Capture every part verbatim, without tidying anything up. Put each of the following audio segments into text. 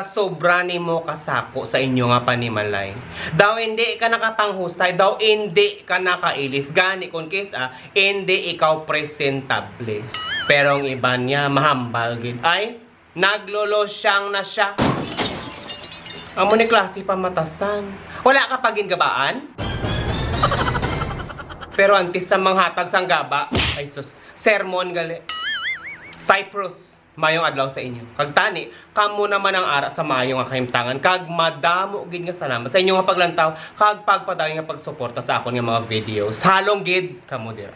sobra nimo kasako sa inyo nga panimalay. Daw hindi ka nakapanghusay, daw hindi ka nakailis. Gani, kung kis-a, hindi ikaw presentable. Pero ang iban niya, mahambal gid. Ay, naglolosyang na siya. Amo ni klase pamatasan. Wala ka pa gingabaan? Pero antes sa manghatag sang gaba, ay sus, sermon gali. Cyprus, mayong adlaw sa inyo. Kag tani, kamo naman ang ara sa maayo nga kahimtangan. Kag madamo gid nga salamat sa inyo nga paglantaw kag pagpadayon nga pagsuporta sa akon nga mga videos. Halong gid kamo dira.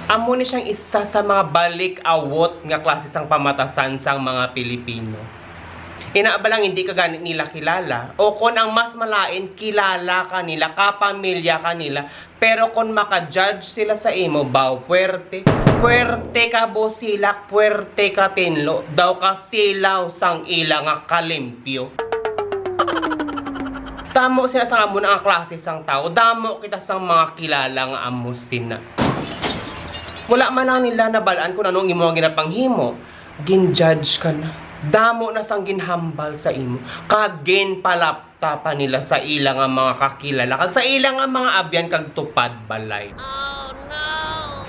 Amo ni siyang isa sa mga balik-awot nga klase sang pamatasan sang mga Pilipino. Ina ba lang hindi ka gani nila kilala? O kon ang mas malain, kilala ka nila, kapamilya ka nila. Pero kon maka-judge sila sa imo, baw, puwerte. Puwerte ka busilak, puwerte ka tinlo. Daw ka silaw sang ila nga kalimpyo. Damo sila sang amo na nga klase sang tawo. Damo kita sang mga kilala nga amo sina. Wala man lang nila nabal-an kung anong imo nga ginapanghimo. Gin-judge ka na. Damo na sang ginhambal sa imo. Kag ginpalapta pa nila sa ila nga mga kakilala kag sa ila nga mga abyan kag tupad balay.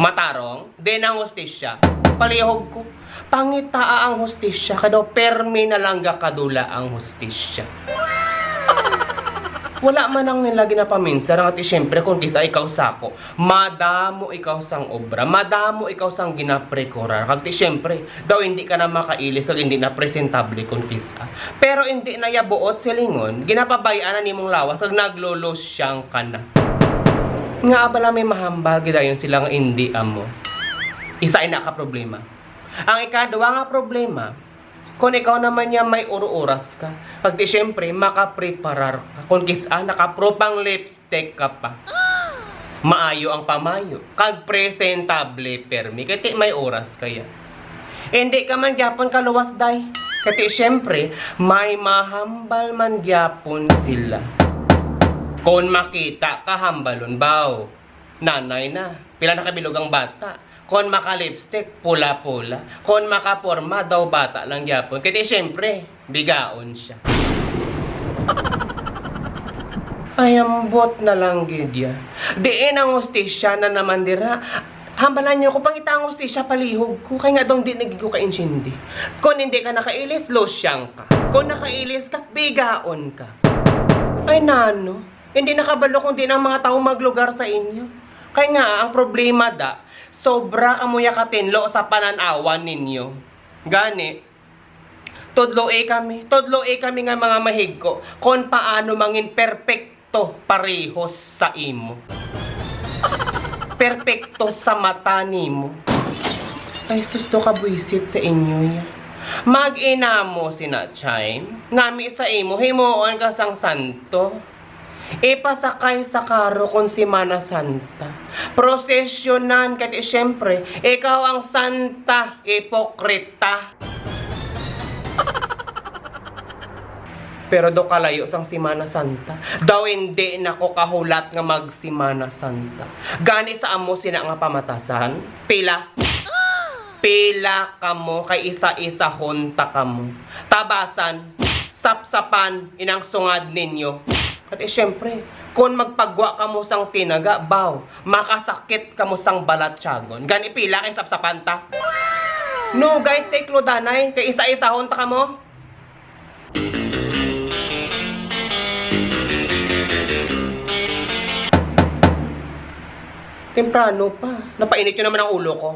Matarong, di na ang hustisya. Palihog ko. Pangitaa ang hustisya, kay daw permi na lang gakadula ang hustisya. Wala man ang nila ginapaminsar nga ti siyempre kung kis-a ikaw sako, madamo ikaw sang obra, madamo ikaw sang ginaprokurar, kag ti siyempre, daw hindi ka na makailis kag hindi na presentable kung kis-a. Pero hindi na ya buot silingon, ginapabay-an na nimong lawas kag naglulusyang ka na. Nga abala may mahambal gidayon sila nga hindi amo. Isa ina ka problema. Ang ikadua nga problema, kung ikaw naman niya may uro-oras ka, pag di siyempre, makapreparar ka. Kung kis-a, nakapropang lipstick ka pa. Maayo ang pamayo, kag presentable permi, kay ti may oras kaya. Hindi ka man gyapon kaluwas, day. Kay ti siyempre, may mahambal man gyapon sila. Kung makita ka, hambalon, baw. Nanay na. Pila na kabilog ang bata? Kon maka-lipstick, pula-pula. Kon makaporma, daw bata lang gyapon. Kay ti, siyempre, bigaon siya. Ay, ambot na lang gid ya. Diin ang hustisya na naman dira. Hambalan niyo ko, pangita ang hustisya, palihog ko. Kay nga daw, di na gid ko kaintindi. Kon hindi ka nakailis, losyang ka. Kon nakailis ka, bigaon ka. Ay, nano? Hindi nakabalo kung di na ang mga tawo maglugar sa inyo. Kay nga, ang problema da, sobra kamo ya katinlo sa panan-awan ninyo. Gani, tudloi kami, tudloi kami nga mga mahigko kon paano mangin perpekto parehos sa imo. Perpekto sa mata nimo. Ay, sus, to kabwisit sa inyo ya. Mag-inamo sina Chime. Nami sa imo, himuon ka sang santo. Ipasakay sa karo kon Semana Santa. Prosesyonan, kay ti, siyempre, ikaw ang santa, ipokrita. Pero do kalayo sang Semana Santa, daw hindi na ko kahulat nga mag-Semana Santa. Gani sa amo sina nga pamatasan, pila? Pila kamo kay isa-isahon ta kamo. Tabasan, sapsapan inang sungad ninyo. Kay siyempre, kon magpagwa kamo sang tinaga, baw, makasakit kamo sang balatyagon. Gani pila kay sapsapan ta? No, guys, take load anay, kay isa-isahon ta kamo. Temprano pa. Napainit nyo naman ang ulo ko.